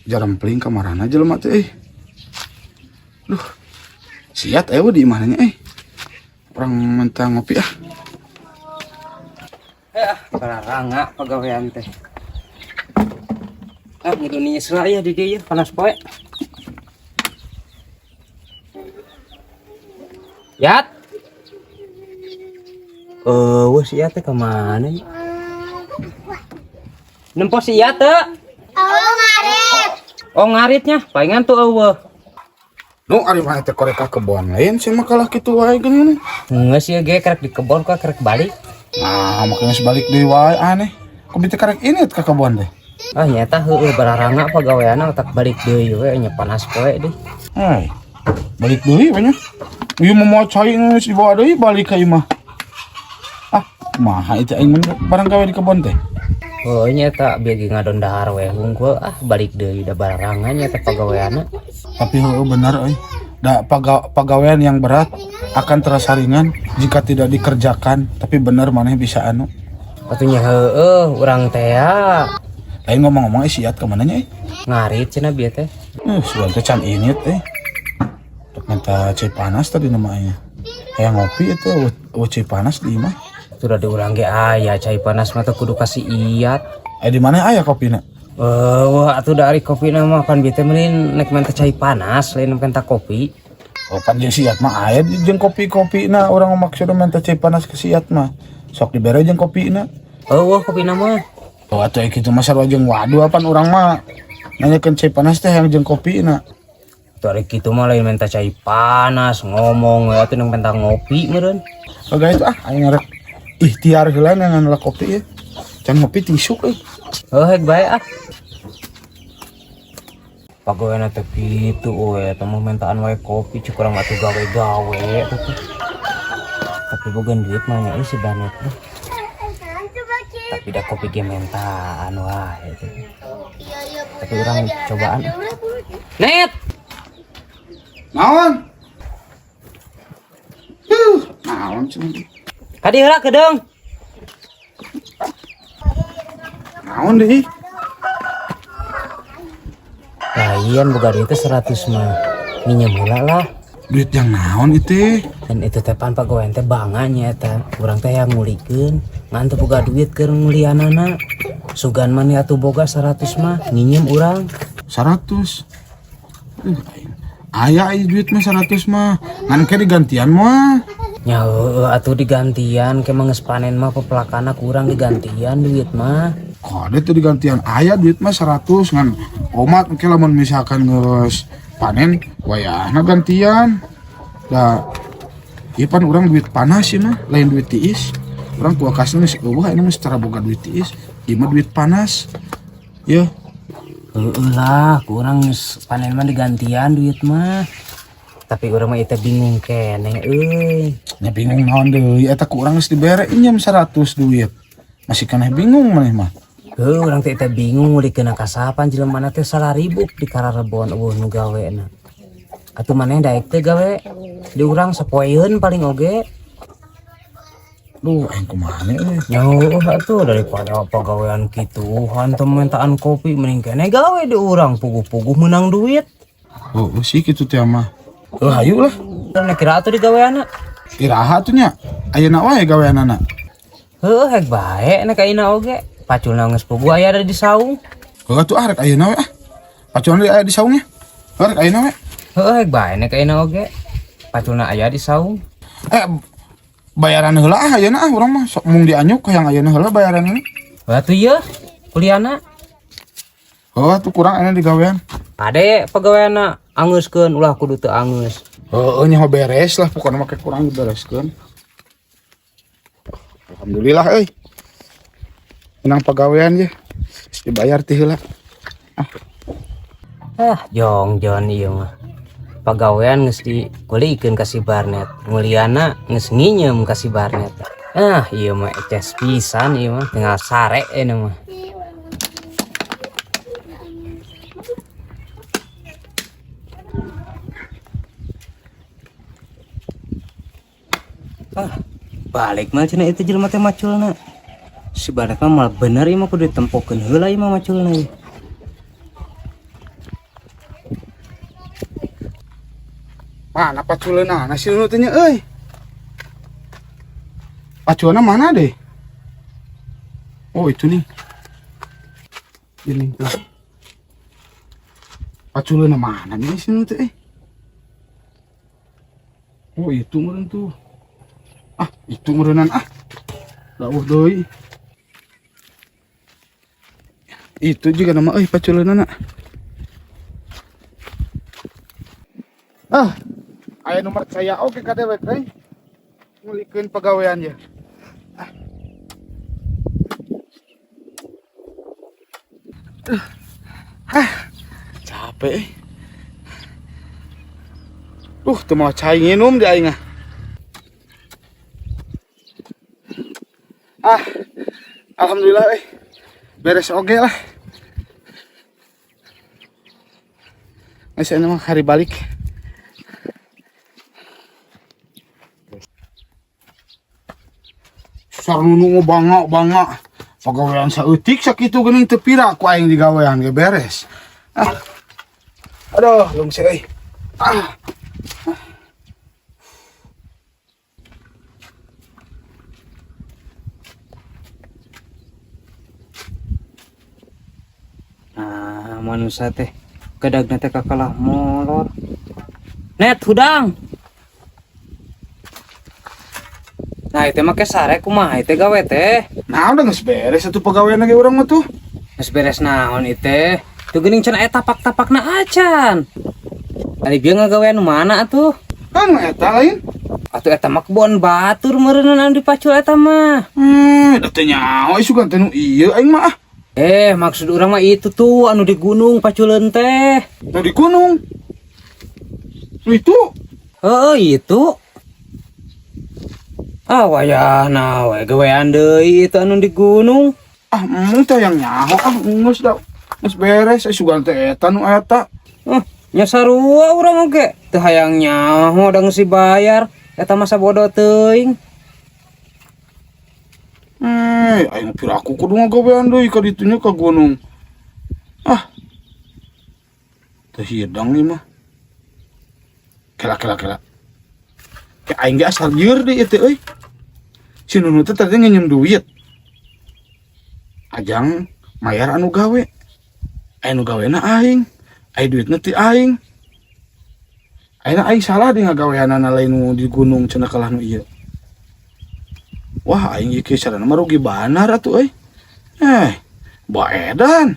Jarempling kamarana jelema teh euy. Duh. Siat euy di imahna nya euy. Urang minta ngopi ah. Eh, bararanga pagawean teh. Ah, ngiduni lah ya di dieu panas poe. Yat. Eh, wah si Yat teh kemana ya? Nempo si Yat teh. Oh, ngarit. Oh, ngaritnya, palingan tuh eueuh. Nu ari mah teh korek ka kebon lain sih mah kalah kitu wae geuning. Geus ieu ge kerek di kebon kok kerek balik. Nah, makanya sebalik deui wae aneh. Kok bite karek ini ka kebon teh? Ah, nyata heueuh bararanga pagaweanna otak balik deui we nya panas poe deui. Hai. Balik deui we nya. Ieu mah moal cai geus dibawa deui balik ka imah. Ah, kumaha itu aing mun barang gawe di kebon teh? Oh, nyata bieu ge ngadon dahar we hungkul ah balik deui da bararanga nyata pagaweanna. Tapi heueuh bener euy. Da pagawean yang berat akan terasa ringan jika tidak dikerjakan, tapi bener maneh bisa anu. Atuh nya heueuh urang teh ya. Lain ngomong-ngomong eh siat kemana nya eh? Ngarit cenah bieu teh. Sudah teh can init eh. Tok minta cai panas tadi namanya. Hayang ngopi itu eueuh cai panas di imah. Sudah di urang ge aya cai panas mah teh kudu kasih iat. Eh di mana aya kopina? Wah atuh da ari kopina mah pan bieu teh meureun nek minta cai panas lain minta kopi. Oh pan jeung siat mah aya jeung kopi-kopina urang maksudna minta cai panas ke siat mah. Sok dibere jeung kopina. Eueuh kopina mah. Oh atuh kitu mah sarua jeung waduh apan urang mah nanyakeun cai panas teh yang jeung kopina. Atuh ari kitu mah lain minta cai panas ngomong we atuh nek minta ngopi meureun. Oh guys ah aing ngarep ikhtiar heula ngan lah kopi ya. Can ngopi tisuk euy. Oh hek bae ah. Pagaweana teh kitu we teh mah mintaan wae kopi cuk urang atuh gawe-gawe teh. Tapi boga duit mah nya si Banet teh. Tapi da kopi ge mentaan wae teh. Tapi urang cobaan. Net. Naon? Naon cenah? Kadi heula kedeung. Naon deui? Lain boga duit teh 100 mah. Minjem heula lah. Duit yang naon itu? Dan itu teh pan pagawean teh banganya eta. Urang teh yang ngulikeun, ngan teu boga duit keur ngulianana. Sugan mah atuh boga 100 mah, nginjem urang. 100. Aya aya duit mah 100 mah. Ngan ke digantian mah. Nya heueuh atuh digantian ke mah geus panen mah pepelakana kurang digantian duit mah. Kode tuh digantian aya duit mah 100 ngan omat engke lamun misalkan geus panen wayahna gantian. Da ieu pan urang duit panas ieu mah, lain duit tiis. Urang kuakasna geus eueuh ayeuna mah secara boga duit tiis, ieu mah duit panas. Yeuh. Heueuh lah, kurang geus panen mah digantian duit mah. Tapi urang mah ieu teh bingung keneh euy. Nya bingung naon deui eta ku urang geus dibere injem 100 duit. Masih keneh bingung maneh mah. Heuh, urang teh teh bingung ngulikeun ka saha jelema teh salaribuk di kararebon eueuh nu gawena. Atuh maneh daek teh gawe di urang sapoeun paling oge. Duh, aing kumaha euy. Nya heueuh atuh daripada pagawean kitu hantu mintaan kopi mending keneh gawe di urang puguh-puguh meunang duit. Heueuh sih kitu teh mah. Heuh hayu lah. Teu kira atuh digaweana. Iraha atuh nya. Ayeuna wae gaweanana. Heueuh hek bae nek ayeuna oge. Paculna geus puguh aya ada di saung. Heueuh atuh ah rek ayeuna we ah. Paculna aya di saung nya. Heueuh rek ayeuna we. Heueuh hek bae nek ayeuna oge. Paculna aya di saung. Bayaran heula ah ayeuna ah urang mah sok mung dianyuk hayang ayeuna heula bayaran ini. Heueuh atuh ieu kuliahna. Heueuh atuh kurang ayeuna digawean. Ade pagaweanna angeuskeun ulah kudu teu angeus. Heueuh nya beres lah pokona mah kurang dibereskeun. Alhamdulillah euy. Menang pagawean ye. Dibayar ti heula. Ah. Ah, jongjon ieu mah. Pagawean geus dikulikeun ka si Barnet. Mulyana geus nginyeum ka si Barnet. Ah, ieu mah eces pisan ieu mah, tinggal sare ieu mah. Ah, balik mah cenah itu jelema teh maculna. Si Barnet mah malah bener ieu mah kudu ditempokeun heula ieu mah maculna ieu. Mana paculeunana si Nunu teh nya euy? Pacuana mana deh? Oh, itu nih. Ini tuh. Paculeuna mana nih si Nunu teh? Oh, itu meureun tuh. Ah, itu meureunan ah. Dauh deui. Itu juga nama euy paculeunana. Ah, aya nu percaya oge ka dewek euy. Ngulikeun pagawean ye. Ah. Ah, capek. Teu mawa cai nginum di aing ah. Ah, alhamdulillah euy. Beres oge lah. Geus aya mah hari balik. Sar nunu bangga-bangga. Pagawean saeutik sakitu geuning teu pira ku aing digawean ge beres. Ah. Aduh, lungse euy. Ah. Nah, manusia teh kedagna teh kakalah molor. Net hudang. Nah, itu mah sare kumaha itu gawe teh. Nah, udah geus beres atuh pagawean lagi urang mah tuh. Geus beres naon itu? Tuh geuning cenah eta tapak-tapakna acan. Ari bieu ngagawean mana atuh? Kan eta lain. Atuh eta mah kebon batur meureunna anu dipacul eta mah. Da teu nyaho isukan teh nu ieu aing mah ah. Maksud urang mah itu tuh anu di gunung paculeun teh. Nu di gunung. Nu itu? Heeh, itu. Ah, wayahna we gawean deui itu anu di gunung. Ah, mun teh yang nyaho ah geus da. Geus beres sugan teh eta nu eta. Nya sarua urang oge. Teu hayang nyaho da geus dibayar. Eta mah sabodo teuing. Aing pira aku kudu ngagawean deui ka ditu nya ka gunung. Ah. Teu hidang ieu mah. Kela kela kela. Ke aing ge asal lieur deui ieu teh euy. Si Nunu teh tadi nginjem duit. Ajang mayar anu gawe. Aya nu gawena aing. Aya duitna ti aing. Ayeuna aing salah di ngagaweanana lain nu di gunung cenah kalah nu ieu. Wah, aing ieu kieu sarana mah rugi banar atuh euy. Baedan.